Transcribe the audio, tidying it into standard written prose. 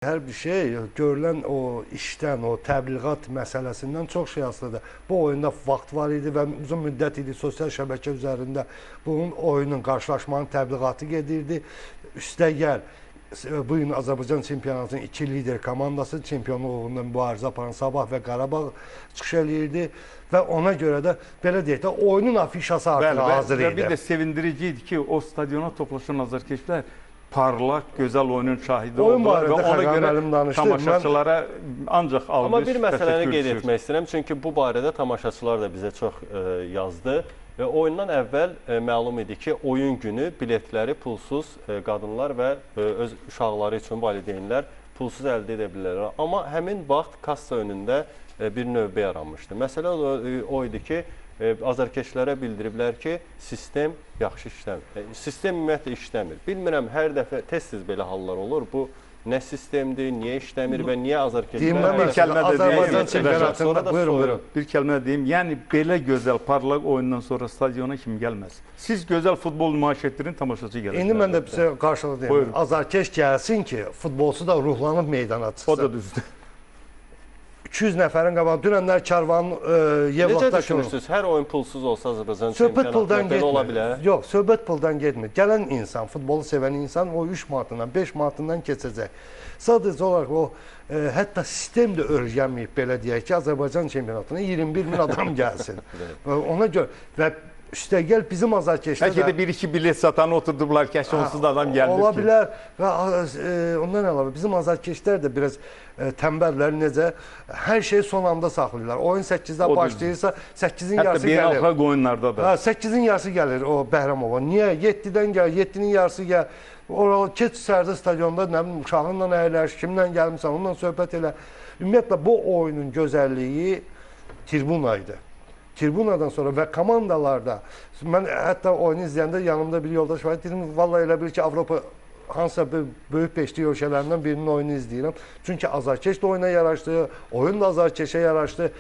Hər bir şey görülən o işdən, o təbliğat məsələsindən çox şey asılıdır. Bu oyunda vaxt var idi və uzun müddət idi sosial şəbəkə üzərində bunun oyunun, qarşılaşmanın təbliğatı gedirdi. Üstəgəl bu gün Azərbaycan çempionatının iki lider komandası çempionluq uğrunda mübarizə aparan Sabah və Qarabağ çıxış eləyirdi və ona görə də belə deyək də oyunun afişası artıq Bəli, hazır və idi. Bir də sevindirici idi ki, o stadiona toplaşan azarkeşlər parlaq, gözəl oyunun şahidi Oyun oldular barədə və ona Xəqan görə müəllim danışdı. Tamaşaçılara ancaq alqış, Amma bir məsələni təşəkkür qeyd düşür. etmək istəyirəm, çünki bu barədə tamaşaçılar da bizə çox yazdı və oyundan əvvəl məlum idi ki, oyun günü biletləri pulsuz qadınlar və öz uşaqları üçün valideynlər pulsuz əldə edə bilərlər. Amma həmin vaxt kassa önündə bir növbə yaranmışdı. Məsələ o idi ki, azarkeşlərə bildiriblər ki, sistem yaxşı işləmir. Sistem ümumiyyətlə işləmir. Bilmirəm, hər dəfə tez-tez belə hallar olur. Bu nə sistemdir, niyə işləmir və niyə azarkeşlər... Deyim mən bir kəlmə də deyim. Azərbaycan çempionatında buyurun, buyurun. Bir kəlmə də deyim. Yəni belə gözəl, parlaq oyundan sonra stadiona kim gəlməz? Siz gözəl futbol nümayiş etdirin, tamaşaçı gələcək. İndi mən də sizə qarşılıq deyim. Buyurun. Azarkeş gəlsin ki, futbolçu da ruhlanıb meydana çıxsın. O da düzdür. 200 nəfərin qabağı dünənlər Karvanın Necə Yevlaxda düşünürsünüz? Hər oyun pulsuz olsa Azərbaycan Söhbət puldan çempionatında belə ola getmir. bilər? Yox, söhbət puldan getmir. Gələn insan, futbolu sevən insan o 3 manatından, 5 manatından keçəcək. Sadəcə olaraq o hətta sistem də öyrənməyib belə deyək ki, Azərbaycan çempionatına 21 min adam gəlsin. Ona görə və üstəgəl bizim azarkeşlər Bəlkə də bir-iki bilet satanı oturdublar ki, onsuz da adam gəlmir ola ki. bilər və ondan əlavə bizim azarkeşlər də biraz tənbəllər, necə hər şeyi son anda saxlayırlar. Oyun 8-də başlayırsa 8-in Hətta yarısı gəlir. beynəlxalq oyunlarda da. Hə, 8-in yarısı gəlir o Bəhramova. Niyə? 7-dən gəlir, 7-nin yarısı gəlir. Ora keç sərdə stadionda nə bilim uşağınla əyləş, kimlə gəlmisən, onunla söhbət elə. Ümumiyyətlə bu oyunun gözəlliyi tribuna idi. Tribunadan sonra və komandalarda mən hətta oyunu izləyəndə yanımda bir yoldaş var idi. Dedim, vallahi elə bil ki, Avropa hansısa bir böyük beşlik ölkələrindən birinin oyunu izləyirəm. Çünki azarkeş də oyuna yaraşdı, oyun da azarkeşə yaraşdı.